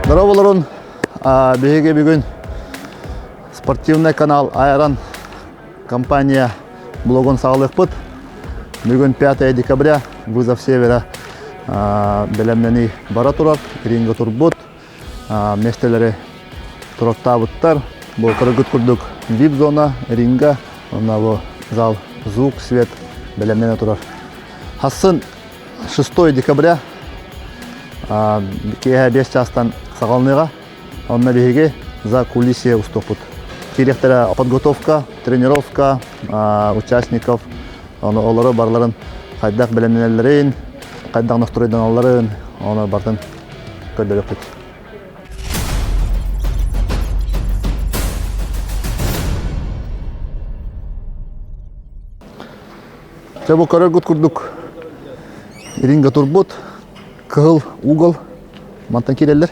Дорооболорун, биһиги бүгүн спортивный канал Айран компания блогун саҕалыахпыт. Бүгүн 5 декабря вызов севера бэлэмнэнии бара турар, ринга турбут, миэстэлэри туруктаабыттар. Бу көрөргүт курдук вип-зона, ринга, уонна бу зал звук, свет бэлэмнэнэ турар. Хассын 6 декабря киэһэ 5 чаастан саҕаланыаҕа. Онно биһиги за кулисье устуохпут. Киириэхтэрэ подготовка, тренировка участников, ону олору барыларын хайдах бэлэмнэнэллэрин, хайдах настройданалларын, ону барытын көрдөрүөхпүт. Дьэ бу көрөргүт курдук ринга турбут, кыһыл угол мантан киирэллэр.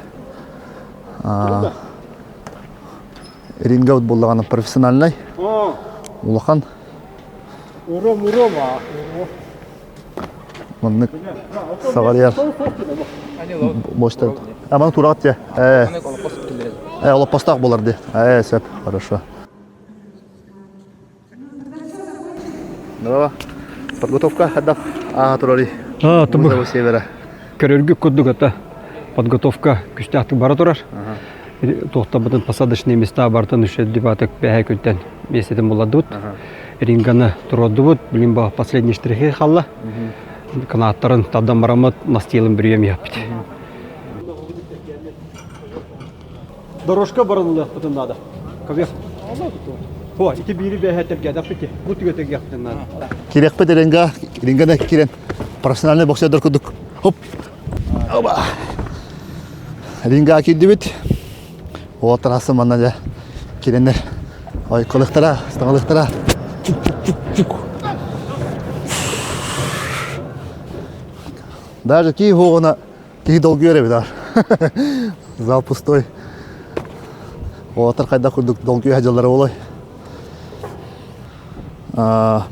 Ринга буоллаҕына профессиональнай, улахан. Маннык саҕарыйар мощтар. А маны тураҕыт дии. Э, э, олоппостоох буолар дии. Э, сөп, хорошо. Здорово. Подготовка хайдах ааһа турарый? А, тобу Вызовы севера. көрөргүт курдук это подготовка күстээхтик бара турар. Туохтабытын посадочные места бартын үчүгэй дебатык бэһэ күнтэн миэстэтин булладыбыт. Ринганы туруордубут. Билин бу последний штрихи халла. Канааттарын тардан бараммыт настилын бүрүйем яппит. Дорожка барыллыахпытын наада. Ковер. О, ити биири бэһэ тэлгээдэхпит бу түгэ тэлгээхпитин наада. Кириэхпит ринга, ринганы киирэн профессиональный боксердар курдук. Хоп. Оба. Ринга киирдибит. Уолаттар асы манна дьэ киирэннэр ойколыктара, ыстаҥалыктара. Чук-чук-чук-чук. Даже кии хуоҕуна Киһи долгуйар эбит аар. Зал пустой. Уолаттар хайдах курдук долгуйа сылдьаллара буолуой?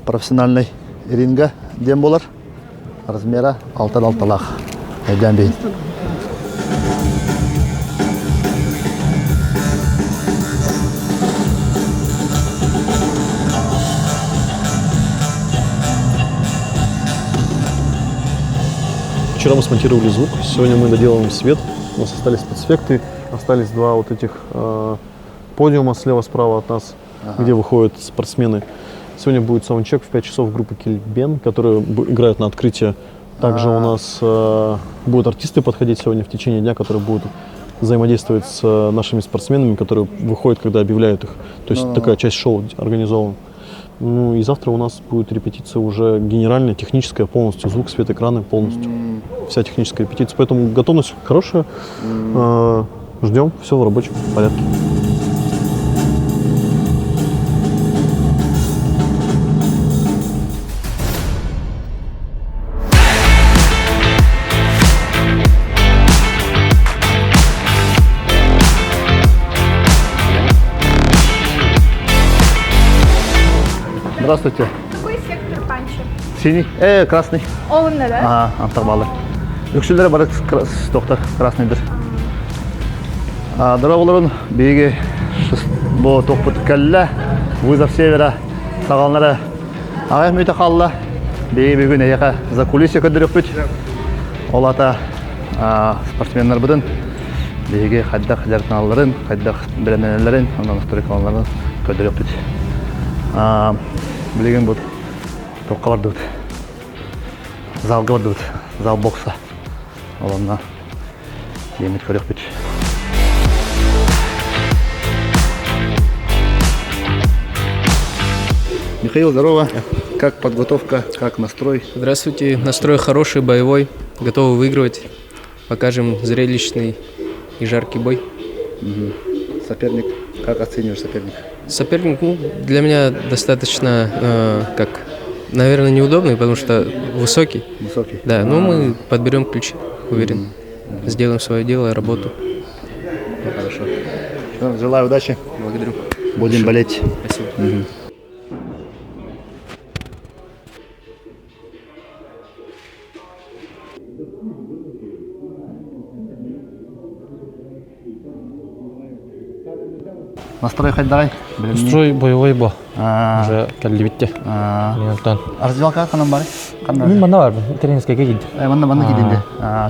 Профессиональный ринга диэн буолар. Размера 6-алталаах. Өйдөөн биһин. Вчера мы смонтировали звук, сегодня мы доделываем свет. У нас остались спецэффекты, остались два вот этих э, подиума слева-справа от нас, ага. где выходят спортсмены. Сегодня будет саундчек в 5 часов группы Кильбен, которые играют на открытии. Также у нас э, будут артисты подходить сегодня в течение дня, которые будут взаимодействовать с э, нашими спортсменами, которые выходят, когда объявляют их. То есть такая часть шоу организована. Ну и завтра у нас будет репетиция уже генеральная, техническая полностью, звук, свет, экраны полностью. Вся техническая репетиция. Поэтому готовность хорошая. Э, ждем, все в рабочем порядке. Здравствуйте. Какой сектор панча? Синий. Э, красный. Олунна, да? Ага, антах баалар. Үксүлэрэ бары доктор красныйдыр. Дорооболорун биһиги бу тохпут кэллэ. Вызов севера саҕаланара Аҕай мүтэ хаалла. Биһиги бүгүн эйиэхэ за кулисье көрдөрүөхпүт. Ол аата спортсменнарбытын биһиги хайдах дьарыктаналларын, хайдах бэлэмнэнэллэрин, онон настройкаланалларын көрдөрүөхпүт. Билигин бу туохха бардыбыт? Залга бардыбыт. Зал бокса. Ол онно диэммит көрүөхпүт. Михаил, здорово. Как подготовка, как настрой? Здравствуйте. Настрой хороший, боевой. Готовы выигрывать. Покажем зрелищный и жаркий бой. Угу. Соперник, как оцениваешь соперника? Соперник ну, для меня достаточно, э, как, наверное, неудобный, потому что высокий. Высокий. Да, но мы подберем ключи, уверен. Сделаем свое дело и работу. Хорошо. Желаю удачи. Благодарю. Будем болеть. Спасибо. Угу. Настрой хайдаҕай? Настрой боевой бо. Уже кэллибит те. Онтон. Раздевалка ханан бары? Мин манна барбын. Тренерскайга киирдим. Манна манна киирдин де.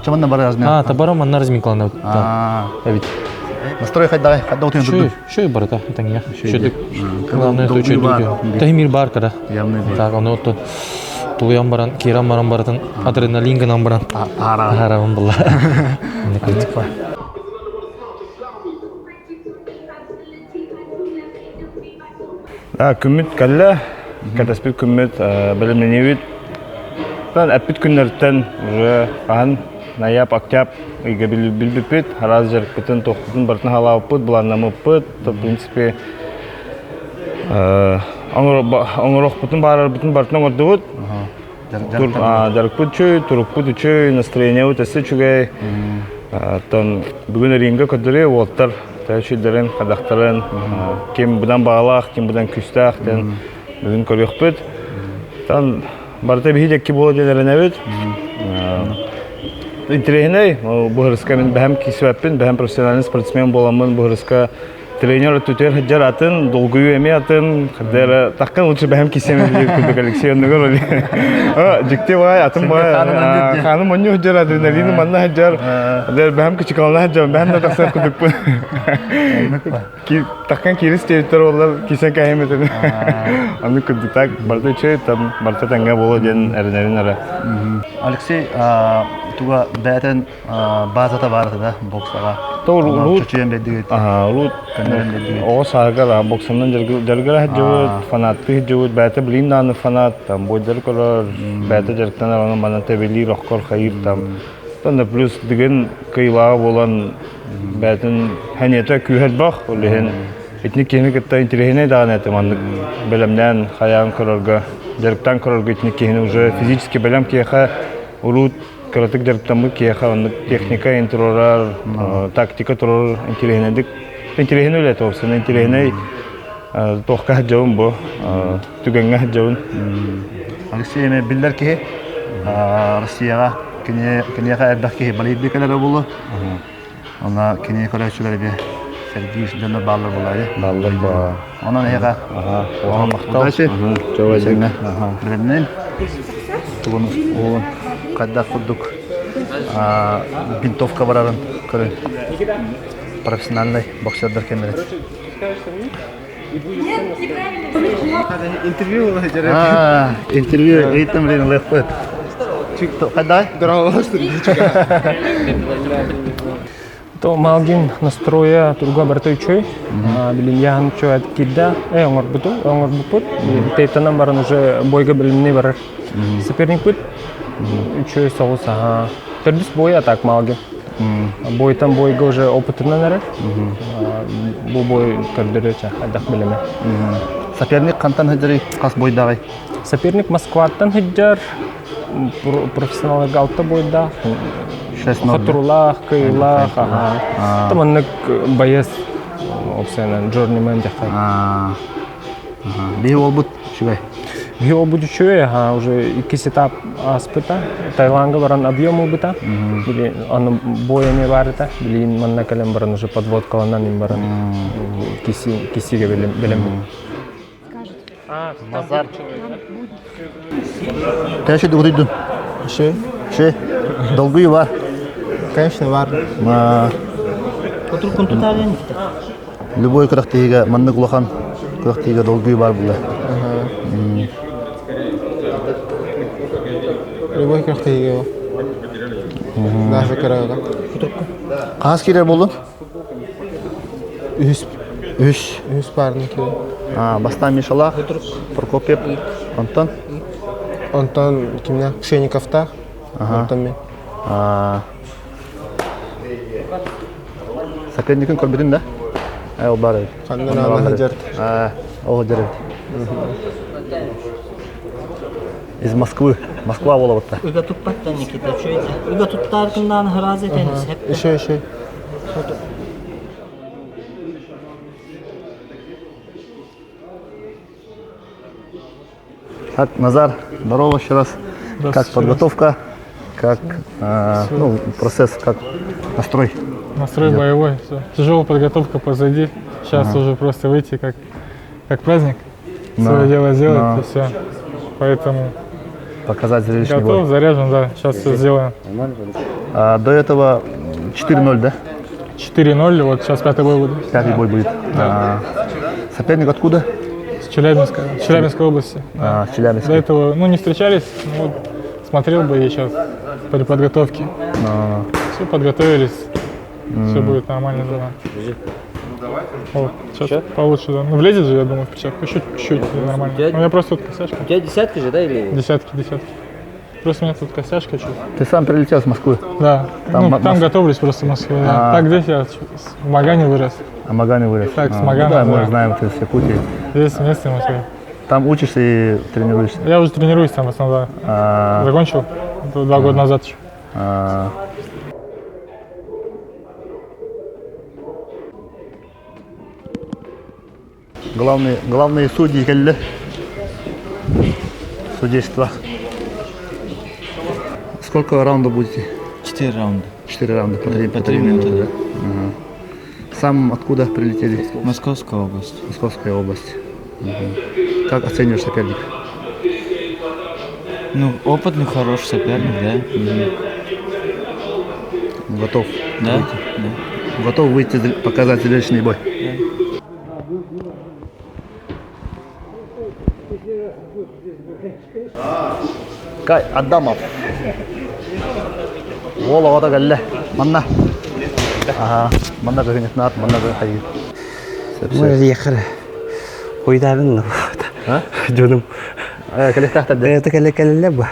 Чо манна бары разминка? А, табара манна разминкалана. Эбит. Настрой хайдаҕай? Хайда утуйан турдун? Шөй барыта тэҥҥэ. Шөдүк. Главное то үчүгэй. Тэһимир бар кара. Так, ону оттон тулуйан баран, киирэн баран барытын адреналин гынан баран аһарабын булла. Күммүт кэллэ, кэтэспит күммүт бэлэмнэниибит. Эппит күннэртэн уже хаһан ноябрь, октябрь ыйга билбиппит, араас дьарыкпытын, туохпутун барытын халаабыппыт, былааннаммыппыт. В принципе, оҥоруохпутун баарарбытын барытын оҥордубут. Дьарыкпыт үчүгэй, турукпут үчүгэй, настроениебыт өссө үчүгэй. Оттон бүгүн рингэ көрдөрүү уолаттар үчүгдэрин, хадахтарын, ким быдан баҕалаах, ким быдан күүстээх диэн бүгүн көрүөхпүт. Оттон барыта биһи диэки буола диэн эрэнэбит. Интэриэһинэй, бу хырыска мин бэһэм киирсибэппин, бэһэм профессиональный спортсмен буоламмын бу хырыска Тренер өттүтүгэр сылдьар атын, долгуйуу эмиэ атын, ханна эрэ таххан лучше бэһэм кисиэм диир курдук Алексей оннугар ол. Дьикти баҕай атын баҕай хааным онньу сылдьар, адреналиным манна сылдьар, бэһэм кычыкалана сылдьар, бэһэм да тахсар курдукпун. Таххан киирис диэбиттэр буоллар кисен кэһим этин. Оннук курдук так барыта үчүгэй, там барыта тэҥҥэ буолуо диэн эрэнэрин эрэ. Алексей туга бээтэн базата баар этэ да боксаҕа. Чочуйан бэрдигит. Урут оҕо сааһыгар боксанан дьарыгыра сылдьыбыт, фанаттыы сылдьыбыт, бэйэтэ билигин даҕаны фанат, там бойдары көрөр, бэйэтэ дьарыктанар, онон манан тэбилиир, охкор хайыыр там. Онно плюс дыгын кыйылааҕа буолан бэйэтин хэниэтэ күүһэ элбэх, ол иһин итини киһини кытта интэриэһинэй даҕаны этэ маннык бэлэмнээн хайаан көрөргө, дьарыктаан көрөргө итини киһини уже физически бэлэм киһиэхэ урут кыратык дьарыктаммыт киһиэхэ оннук техника интурорар, тактика турар интэриэһинэйдик интэриэһинэй үлэ собственно интэриэһинэй туохха сылдьабын бу түгэҥҥэ сылдьабын. Алексей эмиэ биллэр киһи Россияҕа киниэхэ элбэх киһи балыйдыы кэлэрэ буолуо. Онно кини көрөөччүлэр эмиэ сэргиир дьоннор бааллар буолаайы. Бааллар баа. Онон эһиэхэ Улахан махтал. Удачи. Чөбөчөҥҥө. Билэмнин. Тугун уолун хайдах курдук винтовка барарын көрөн профессиональный боксердар кэмнэрин. Интервью Интервью ыйыттым блин ылыахпыт. Хайдай? То Малгин настроя турга барыта үчүгэй. Билин яһан үчүгэй киирдэ. Э оҥорбуту, оҥорбуппут. Тейтанан баран уже бойга билимни барар. Соперникпыт үчүгэй соҕус аха. Төрдүс бойа так Малгин. Бойтан бойга уже опытынан эрэр. Бу бой көрдөрүө хайдах билеме. Соперник хантан сылдьарый? Хас бойдааҕый? Соперник Москваттан сылдьар. Профессионалларга алта бойдаах. Хотурулаах, кыйылаах, аха. Маннык боец опсайынан джорнимен дьахтар. Биһи уолбут үчүгэй. Биһи уолбут үчүгэй, аха, уже иккис этап ааспыта. Таиландга баран объем ылбыта. Били аны бой эмиэ баар этэ. Билигин манна кэлэн баран уже подводкаланан им баран кисиге бэлэммин. Назар. Тэши дугуйдун. Ши. Ши. Долгую бар. Конечно, бар. Любой күрэхтэһиигэ маннык улахан күрэхтэһиигэ долгуйуу баар буолла. Любой күрэхтэһиигэ Даже кыраҕа. Хас киирэр буоллун? Үһүс. Үһүс. Үһүс паарны киирэр. Бастаан Мишалаах, Прокопьев, онтон? Онтон кимнээх? Кшениковтаах. Онтон мен. Соперникин көрбүтүн да? Ол бар эбит. Ханна наана сылдьар. Ол сылдьар эбит. Из Москвы. Москва буолабытта. Ыга туппаттан Никита, үчүгэй. Ыга туттааркыннаан ырааз этэн сеп. Еще, еще. Так, Назар, здорово еще раз. Как подготовка, как ну, процесс, как настрой? Настрой боевой. Все. Тяжелая подготовка позади. Сейчас ага. уже просто выйти как, как праздник. Да. Свое дело сделать да. и все. Поэтому Показать зрелищный Готов, бой. заряжен, да. Сейчас все сделаем. А, до этого 4-0, да? 4-0, вот сейчас пятый бой будет. Пятый да. бой будет. Да. А, соперник откуда? С Челябинска, Челябинской области. А, с Челябинска. До этого, ну, не встречались, но вот смотрел бы я сейчас при подготовке. А. Все, подготовились, все будет нормально, да. Вот, сейчас Че? получше, да. Ну, влезет же, я думаю, в перчатку. Еще чуть-чуть нормально. У, тебя... у меня просто тут костяшка. У тебя десятки же, да, или? Десятки, десятки. Просто у меня тут костяшка чуть. Ты сам прилетел с Москвы? Да. Там, ну, там готовлюсь просто в Москве. Да. А. Так здесь я в Магане вырос. А Магане вырос? Так, с Магана. Ну, да, мы знаем, ты с Якутии. Здесь местный в Москве. Там учишься и тренируешься? Я уже тренируюсь там в основном, да. А. Закончил два года назад еще. А. Главные, главные судьи кэллэ. Судейство. Сколько раундов будете? Четыре раунда. Четыре раунда, по три, по три минуты, да. Угу. Сам откуда прилетели? Московская область. Московская область. Угу. Как оцениваешь соперника? Ну, опытный, хороший соперник, да. Угу. Готов? Да, выйти. да. Готов выйти показать зрелищный бой? Да. Кай Адамов. Уол оҕото кэллэ. Манна. Аха. Манна кыһынытнаат, манна хайы. Мэр Хуйдаабын дьонум. Кэлиэхтээхтэр да? Это кэлэ кэлэллэр ба.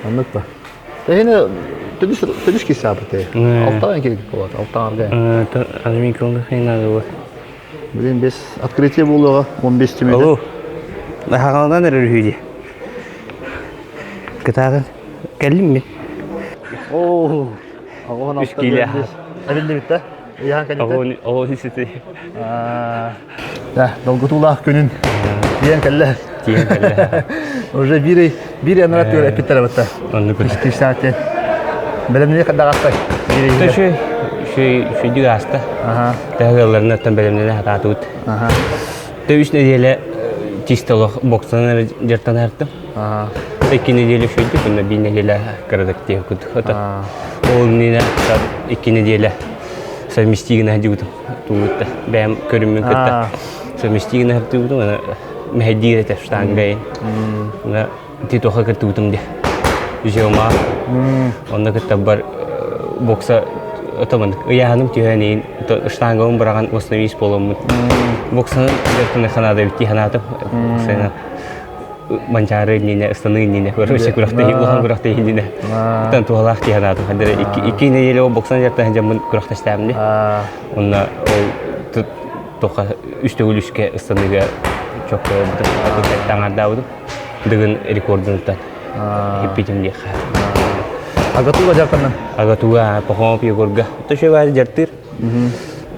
Оннук ба. Тэһини түбүс түбүс кисаабыты. Алтаан киргит болот, алтаан Админ кылды хайнады Блин, без открытие буолуоҕа 15 түмүтэ. Олу. Хагалынан эрэр үһү Кытаатын кэллим мин. Оо. Үс киилэ. Эбиллибит да? Ыйаан кэнниттэн. Оҕо сити. Да, долгутуулаах күнүн тиийэн кэллэ. Тиийэн кэллэ. Уже биир биир анара түөр эппиттэр эбэтэ. Оннук. Киирсээти. Бэлэмнэни хаддаҕастай. Үчүгэй үчүгэй ааста. Тэһэ бэлэмнэнэ хатаатыбыт. Тэ үс нэдиэлэ чисто олох боксанан дьартанартым. Икки нэдиэлэ үчүгэйдик, уонна биир нэдиэлэ кыратык диэхпит. Ол иннинэ икки нэдиэлэ совместигин сылдьыбытым. Тугутта бэйэм көрүммүн кытта совместигин сылдьыбытым, аны мэһэйдиир этэ штангайын. Титоха кыттыбытым дии. Жема. Онно кытта бар бокса отоман ыйааһыным түһэн иин штангабын быраҕан восстановись буоламмыт. Боксаны дьартаны ханаада битти ханаатым. Боксаны манчаары иннинэ, ыстаныы иннинэ, короче, күрэхтэһии улахан күрэхтэһии иннинэ. Оттон туһалаах дии санаатым. Хандара икки нэдиэлэ ол боксаны дьартан дьаммын күрэхтэстээм дии. Онно ол тоха үс төгүл үскэ ыстаныыга чокко таҥардаабытым. Дыгын рекордунуттан хиппитим диэхэ. Агатуга дьартанан? Агатуга, Пахомов Егорга. Төшө дьартыыр.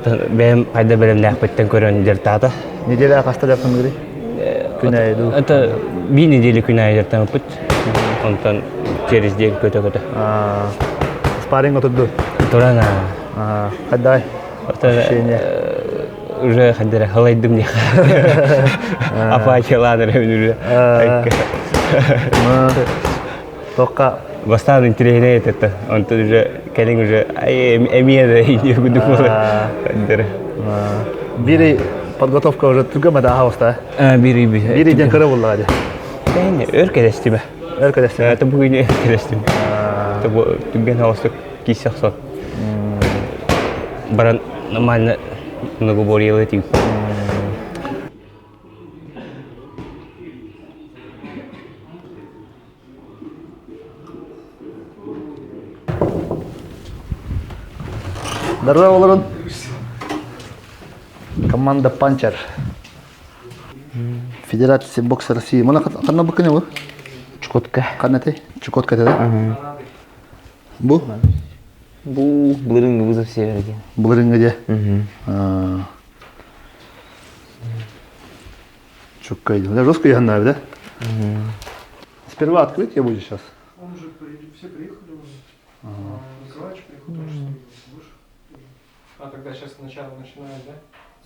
Бэйэм хайда бэлэмнээхпиттэн көрөн дьартаата. Неделя хаста дьартаныгырый? Күн аайы дуу? Это биир неделя күн аайы дьартаммыппыт. Онтон через день көтө-көтө. Спарринг отурду? Туран Хайдай? Ощущение? Уже хайдара халайдым не апачалаан эрэ уже. Тоққа Бастаан интириэһинэй этэ онтон уже кэлин уже эмиэ да индиэ курдук буолар. Бири подготовка уже түргө мада аһаҕаста. Бири Бири ден кыра буллаҕа дии. Өр кэлэстибэ. Өр кэлэстибэ. Это бүгүн өр кэлэстим. Бу түргэн хаҕыстык киирсэ охсон. Баран нормально многоборьелы тип. Здорово, олорун. Команда Панчер. Федерация бокса России. Мына ханна бу күнү бу? Чукотка. Ханна этэй? Чукотка этэ да? Бу? Бу былырыҥҥы вызов севера диэн. Былырыҥҥы дьэ? Чуккай. Жестко я да? Сперва открытие будет сейчас. Он уже все приехали уже. Ага. Николаевич приехал тоже, что выше. А тогда сейчас начало начинают, да?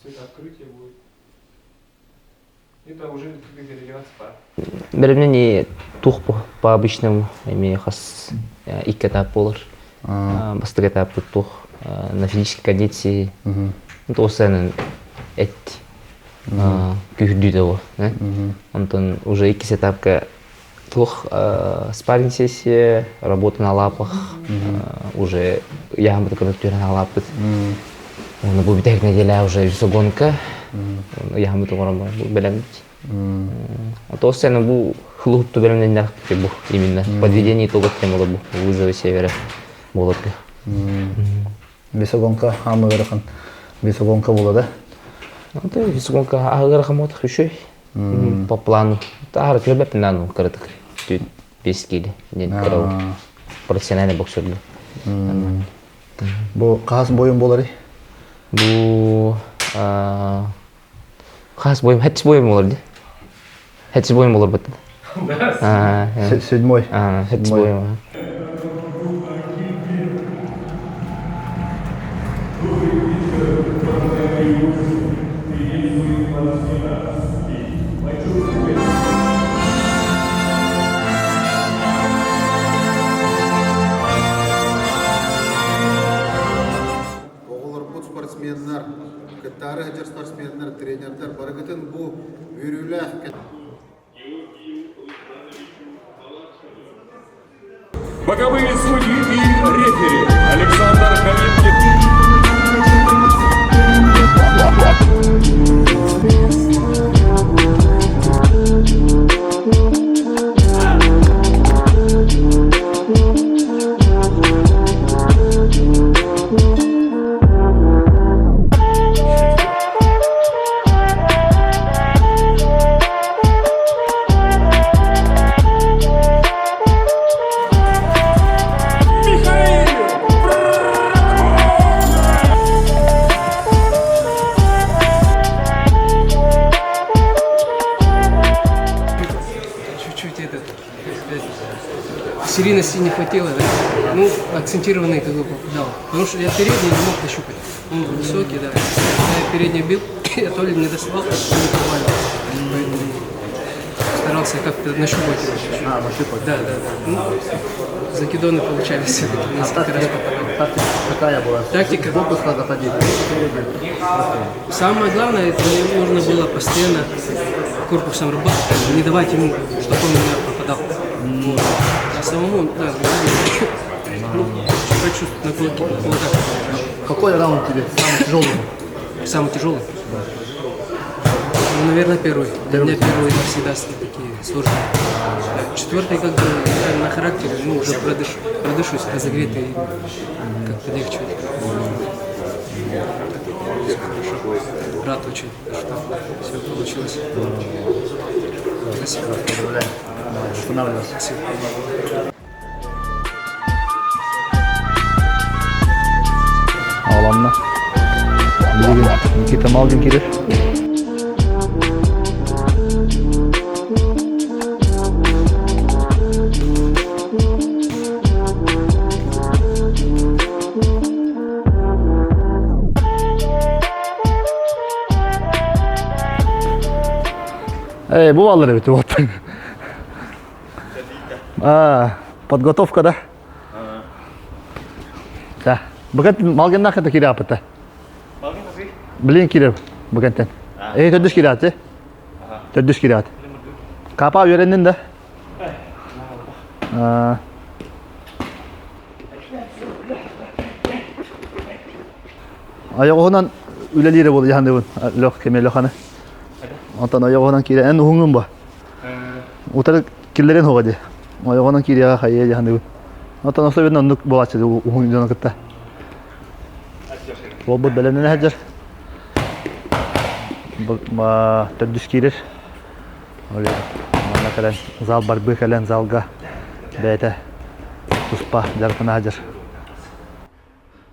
Светооткрытие будет. Это уже переодеваться пора. Бэлэмнэнии туох по обычному эмиэ хас икки этап буолар. Бастакы этаппыт туох на физической кондиции туох эт күүһүрдүү того. Онтон уже иккис этапка туох спарринг сессия, работа на лапах, уже яһаммыты көрө түһэн аҕалааппыт. Уонна бу бүтэһик нэдиэлэ уже весогонка яһаммыт оҥорон бу бэлэммит. То сцена бу хлуһутту бэлэмнэннэхпит бу именно подведение итогов тема бу вызовы севера болотка. Весогонка хаамы ыарахан весогонка була да? Весогонка аһыгырахан буотах үчүй. По плану. Таһара көрбөппүн нану кыратык. 5 киилэ диэн кыра профессиональный боксердуу. Бу хаас бойун болары? Бу хаас бойум, хэтс бойум болар ди. Хэтс бойум болар бытты. Седьмой. Хэтс бойум. Оҕолорбут спортсменнар, кыттаары сылдьар спортсменнар, тренердэр барыгытын бу үөрүүлээх Боковые судьи и рефери Александр Калиткин. Чуть-чуть этот, как сказать, серийности не хватило, да? Ну, акцентированный как бы попадал. Потому что я передний не мог нащупать. Он высокий, да. Когда я передний бил, я то ли не доставал, то ли не проваливался. Поэтому старался как-то нащупать его. А, нащупать. Да, да, да. Ну, закидоны получались все-таки. Несколько раз попадал. Тактика какая была? Тактика? Сбоку сразу заходить. Самое главное, это мне нужно было постоянно корпусом работать, не давать ему, чтобы он меня попадал. Вот. А самому, да, ну, почувствовать на кулаке, на кулаках. Какой раунд тебе самый тяжелый был? Самый тяжелый? Ну, наверное, первый. Для меня первый всегда такие сложные. Да. Четвертый как бы я на характере, ну, уже продыш, продышусь, разогретый, как-то легче. Так, всё хорошо. Рад очень, что все получилось. Спасибо. Поздравляю. Давай, восстанавливайся. Спасибо. Аламна. Билигин Никита Малгин кирер. Эй, бу баллар эбит вот. А, подготовка, да? Да. Бүгін Малгиннах это кире апыта. Блин кире бүгінтен. Эй, төрдүс кире аты. Төрдүс кире аты. Капа үйрендин да? Айоҕуһунан үлэлиирэ буолу дьаһаныбын лөх кеме лөханы. Онтон ойоҕуһунан киирэ эн уһуҥҥун ба. Утары киллэрин хоҕа дии. Ойоҕунан киириэҕэ хайыа дьаһаныбын. Онтон особенно оннук буолааччы уһун дьону кытта. Буолбут бэлэмнэнэ сылдьар. Төрдүс киирэр. Манна кэлэн зал барбыы кэлэн залга бэйэтэ туспа дьарыктана сылдьар.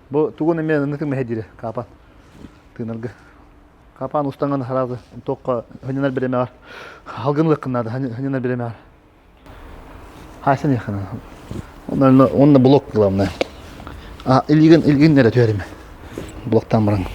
Бу тугун эмиэ ынытык мэһэйдиирэ Каапан тыынарга. Каапан устаҥан сразу туохха ханньанар бириэмэҕэр халгын ылыаххын наада ханньанар бириэмэҕэр. Хайсан яхына. Онно онно блок главное. А илигин илигин эрэ түһэримэ. Блоктан баран.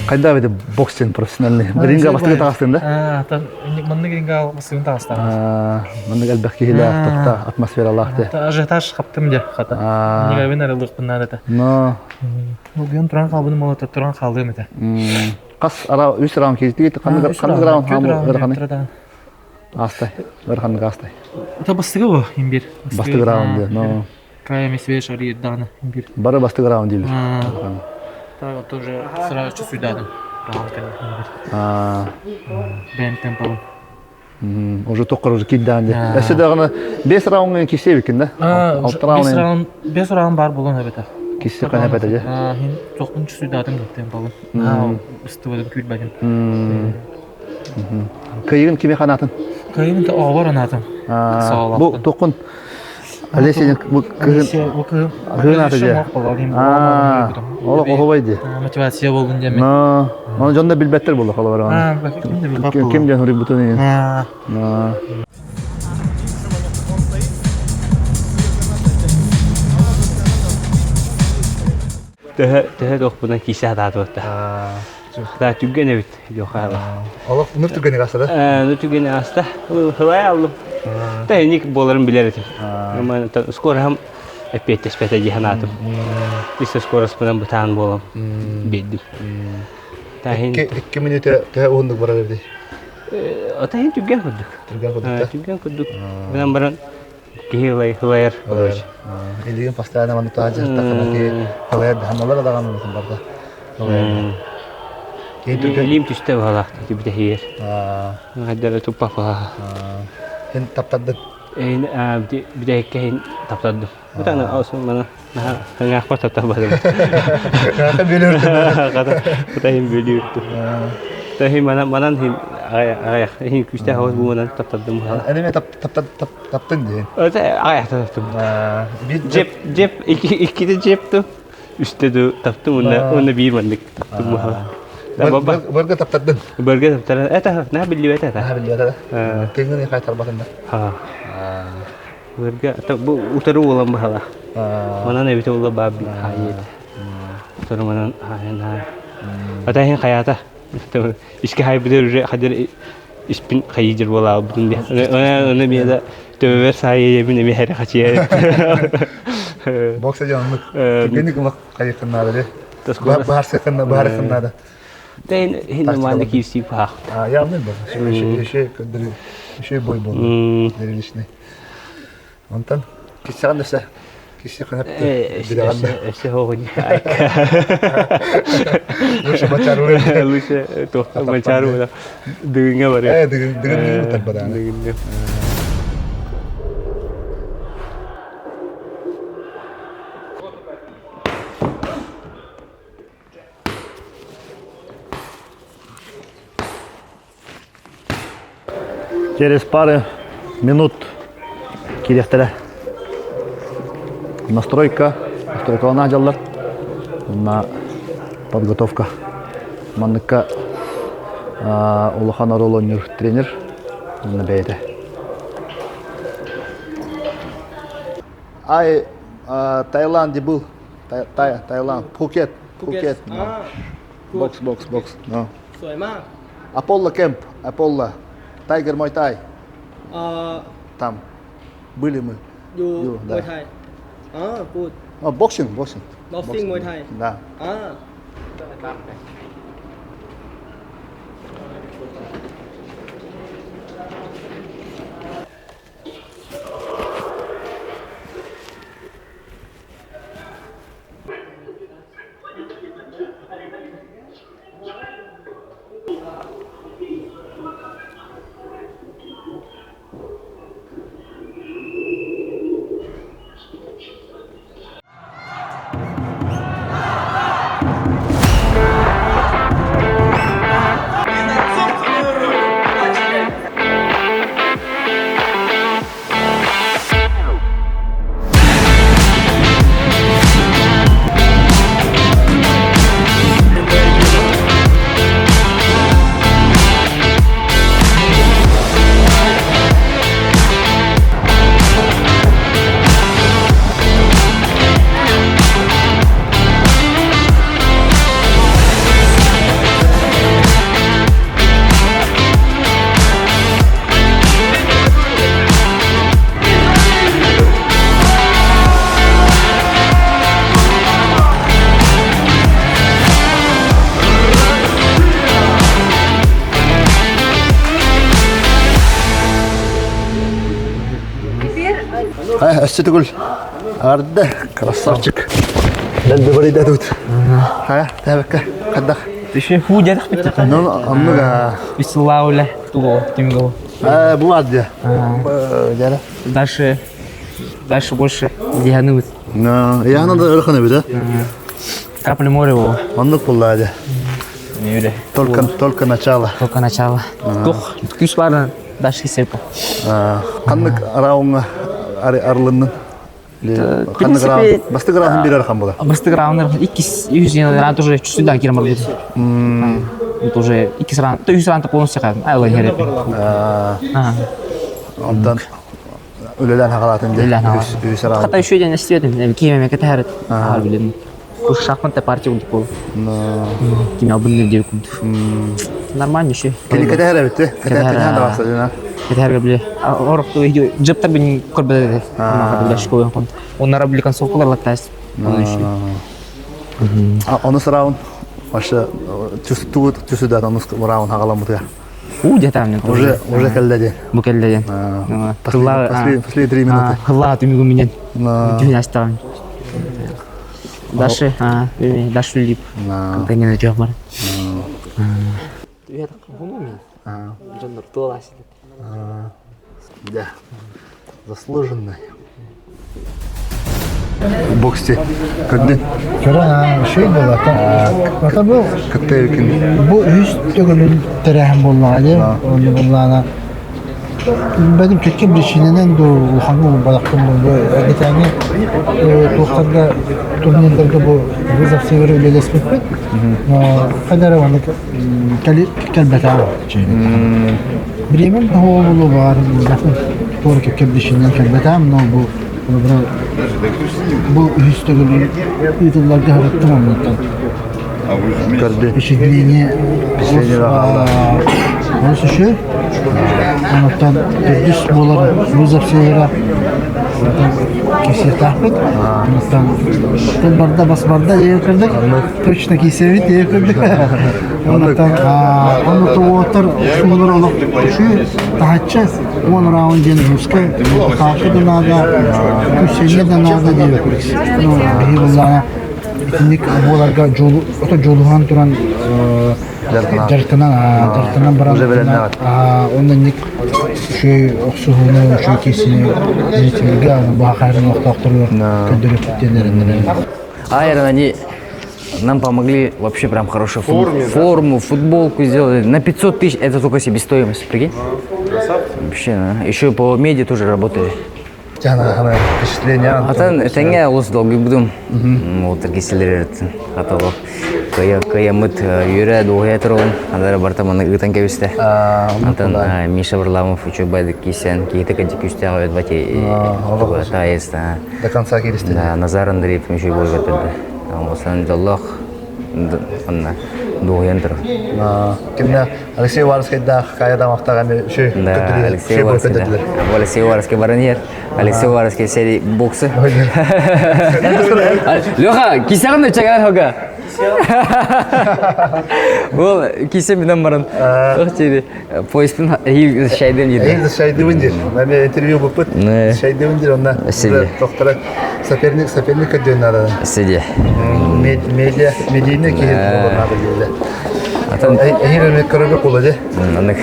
Хайда эбит боксинг профессиональный. Ринга бастыгы таҕыстын да? Маннык ринга бастыгын таҕыстаҕын. Маннык элбэх киһилээх, тохта атмосфералаах те. Ажиотаж хаптым де хата. Нигабин арылыахпын наада этэ. Но. Бүгүн туран хаалбыным болото туран хаалыам этэ. Хас ара үс раунд киирдигит ханнык ханнык раунд хаамы ырханы? Астай. Ырханнык астай. Это бастыгы бу имбир. Бастыгы раунд, но. Крайами свеж арыйдаҕына биир. Бары бастык раунд дииллэр. Так тоже сразу чувствуйдадым. Раунд кэнниттэн Бэйэм темпабын. Уже тоққар уже киддаан де. Өссө даҕаны бес раундҥа кисе эбиккин да? Алта раунд. Бес раунд бар болон эбэтэ. Кисе кана эбэтэ же. Хин тоқпун чувствуйдадым темпабын. Ыстыбадым күүрбэтим. Кыйыгын кими ханаатын? Кыйыгын оҕобор анаатым. Бу тоққун Олеся бу кыһын кыһын аты дьэ. Олох оһубай дии. Мотивация болдун диэмин. Оны дьон да билбэттэр буолла холобура. Ким диэн хуруйбутун иһин. Төһө төһө туохпунан киисэ хатаатыбатта. Да түгэн эбит диохаала. Олох ныр түгэни аста да? Ныр түгэни аста. Хылай алдым. Та ник боларын билер этим. Мен скоро эппиэттеспэтэ дии санаатым. Иссе скороспунан бытаан буолам биэрдим. Икки мүнүүтэ төһө уһуннук барар эбитий? Ата иһин түргэн курдук. Түргэн курдук. Түргэн курдук. Бынан баран киһи ылайар. Илигин постоянно маннык туһа дьарыктаххына киһи ылайар даһаналар даҕаны барда. Илиим түстэ баһалаах бүтэһигэр. Хайдара туппах баһа. Эн таптардын? Эн бүтэһиккэ иһин таптардым. Бутаны аусун мана хаҥаахпар таптарбатым. Хаҥаахха бүөлүртүм. Хата иһин бүөлүртүм. Таһин манан хин аҕайах иһин күүстээх аҕыс бууманан таптардым. Эн эмиэ таптын диэн. Аҕайах таптым. Джеп джеп икките джеп ту үстэ ду таптым уонна уонна биир маннык таптым Бырга таптардын. Бырга таптаран это наһаа биллибэт это. Наһаа биллибэт это. Кыҥын хайтарбатын да. Бырга бу утары уолан баһала. Манан эбите ула баа хаайет. Утары манан хаайан хаа. Ата хин хаята. Иске хайбыдыр уже хадыр испин хайыдыр буолаабытын Оны миэдэ төбөбөр саайыйабын эми хәрэ хачыйа. Бокса дьоннук түргэнник ылах хайыххын наада де. Баарсыххын баарыххын наада. Тэн хин мааны киирсии паах. Явный был. Еще еще бой был. Зрелищный. Онтон киссэҕин өссө киссэҕин Өссө хоҕун Лучше мачару Лучше туох мачару дыгыҥа барыа. Э дыгын дыгын дыгын тарбадаана. Дыгын. Через пару минут кириэхтэрэ. Настройка, настройкалана дьаллар. На подготовка. Манныкка улахан оруолу оонньуур тренер уонна бэйэтэ. Ай, Таиланде был. Таиланд, Пхукет, Пхукет. Бокс, бокс, бокс. Аполло Кэмп, Аполло, Тайгер Мой Тай. Там были мы. อยู่ อยู่ มวยไทยอ๋อ good О, boxing, boxing. boxing มวยไทย Да. อ่า Өссө төгүл Арда, красавчик. Дэлби барыйда тут. Хайа, тәбекке, хайдах? Еще фу дедах бит. Ну, оннуга. Веселауля, туго, тимго. Э, бу адды. Дәрә. Дальше, дальше больше дияныбыз. Ну, яна да өрхөнө бит, Капля море ол. Оннук булла Нүрэ. Только, только начало. Только начало. Тух, күс бар, дальше сепа. Ханнык раундга арылыннын? Ханнык раунд? Бастык раунд бир архан була. Бастык раунд иккис үс раунд уже чүсү кирен бар Это уже иккис раунд, то үс раунд полностью кайдым. Айлы хереп. Онтон үлелән хагалатын де. Үлелән хагалатын. Хата еще ден эстедим. Киймеме кетәрет. Ар билем. Шахматная партия удып бол. Киме албын деп курдук. Нормально еще. Кини кетәһәрә битте. Кетәһәрә да баса дина. Кетәһәргә биле. Орохту жептер бин көрбәде. Мага школа кон. Оннара били консолкалар латтас. Оны сыраун Вообще, тугут түсүдә оны раунд хагаламытыга. У где-то Уже уже кэлледи. Бу кэлледи. Последние последние три минуты. Хылла түмүгү менен. Түн астаган. Дальше, дальше лип. Контейнер жок бар. Да. Заслуженный. Боксте. Көрдүн? Көрөн, шүй буолла. Ата бу Кытта бу үс төгүлүн тэрээһин буоллаҕа дии. Онно буоллаҕына бэдим кэккэ причинэнэн дуу улахаҥҥа уурбатахпын бу эрдэтээҥи туохтарга турнирдарга бу вызов севера үлэлэспиппит. Но хайда эрэ маннык кэлбэтэҕим. Бириэмэм тоһоҕо буолуо баҕар туора кэккэ причинэнэн кэлбэтэҕим, но бу Бу үһүс төгүлүн ыытылларга сырыттым оннуттан. Впечатление олус үчүгэй. Онуттан төрдүс буолар вызов севера кисиэтаахпыт. Онуттан тыл барда бас барда диэн курдук. Точно кисэбит диэн курдук. Онуттан оннуттан уолаттар устуулар олох үчүгэй таһаччы Уон раунд диэн русскай, хаакы да наада, күссэннэ да наада диэбэппит. Ну, биһи буллаҕына итинник буоларга дьулу, ото дьулуһан туран дьарыктанан, дьарыктанан баран онно инник үчүгэй охсуһууну, үчүгэй киирсиини зрительгэ, баахайрын олохтоохторугар көрдөрүөхпүт диэн эрэннэрэн. Айрон, они нам помогли вообще прям хорошую форму, форму, футболку сделали. На 500 тысяч это только себестоимость, прикинь? Вообще, да. Еще по меди тоже работали. Впечатление. Атын этэҥҥэ олус долгуйбутум. Ол киселер хатылы. Кыйамыт үөрэ дуоһуйа турабын. Анара барта маны ыытан кэбистэ. Антон Миша Варламов учебайды кисен, киһи кадик күстээх өт бати таайыс. До конца киристи. Да, Назар Андреев еще бой көтөрдө. Осан дьоллоох онна дуоһуйан турар. Кимне Алексей Варскайдаах кайда мактага шүй Да, Алексей Варский. Да. Алексей Варский баран ер. Алексей Варский серии боксы. Леха, кисәгән чаган хога. Ол кисе менен баран. Ох тиди. Поездын эйил шайдын диди. Эйил шайдыбын дир. Мен интервью буппут. Шайдыбын дир онна. Доктора соперник соперник көдөн надо. Сиди. Медиа медийный киһи буолар надо дииллэр. Эһир эмэ көрөргө кула дьэ. Аннык.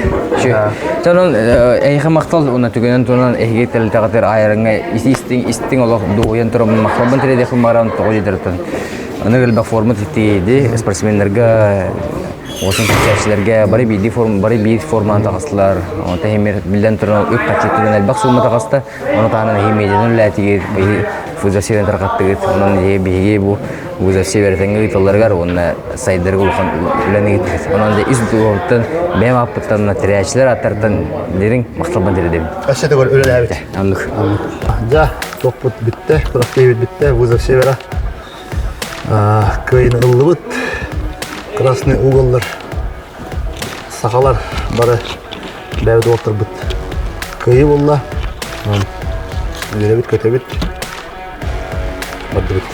Чонон эйхэ махтал уна түгэнэн тунан эһиги тэлтэҕитэр айарыңа истиҥ истиҥ олох дуһуйан туран махталбын тириэдиэхпин баран тоҕо дьиэтэртэн. Аны элбэх форма тиийди спортсменнарга Осын кичээччилэргэ бары биирдии форм бары биир форманан таҕыстылар. Онто иһимир биллэн туран үп харчытынан элбэх сумма таҕыста. Ону таһынан эһи медианан үлээтигит, биһи вызов тарҕаттыгыт. Онон эһи биһиги бу вызов северетеҥҥэ ыыталларыгар уонна сайдарга улахан үлэни ыыттыгыт. Онон дьэ ис дууһабыттан, бэйэм ааппыттан, тэрээччилэр ааттарыттан дириҥ махталбын тиридэбин. Өссө төгүл үлэлээбит. Оннук. Дьэ, топпут бүттэ, күрэхтэһиибит бүттэ, вызов севера. Кыайын ыллыбыт. Красный уголлар, сахалар бары бэйэбит уолтарбыт кыайыы буолла. Үөрэбит, көтөбүт. Бардыбыт.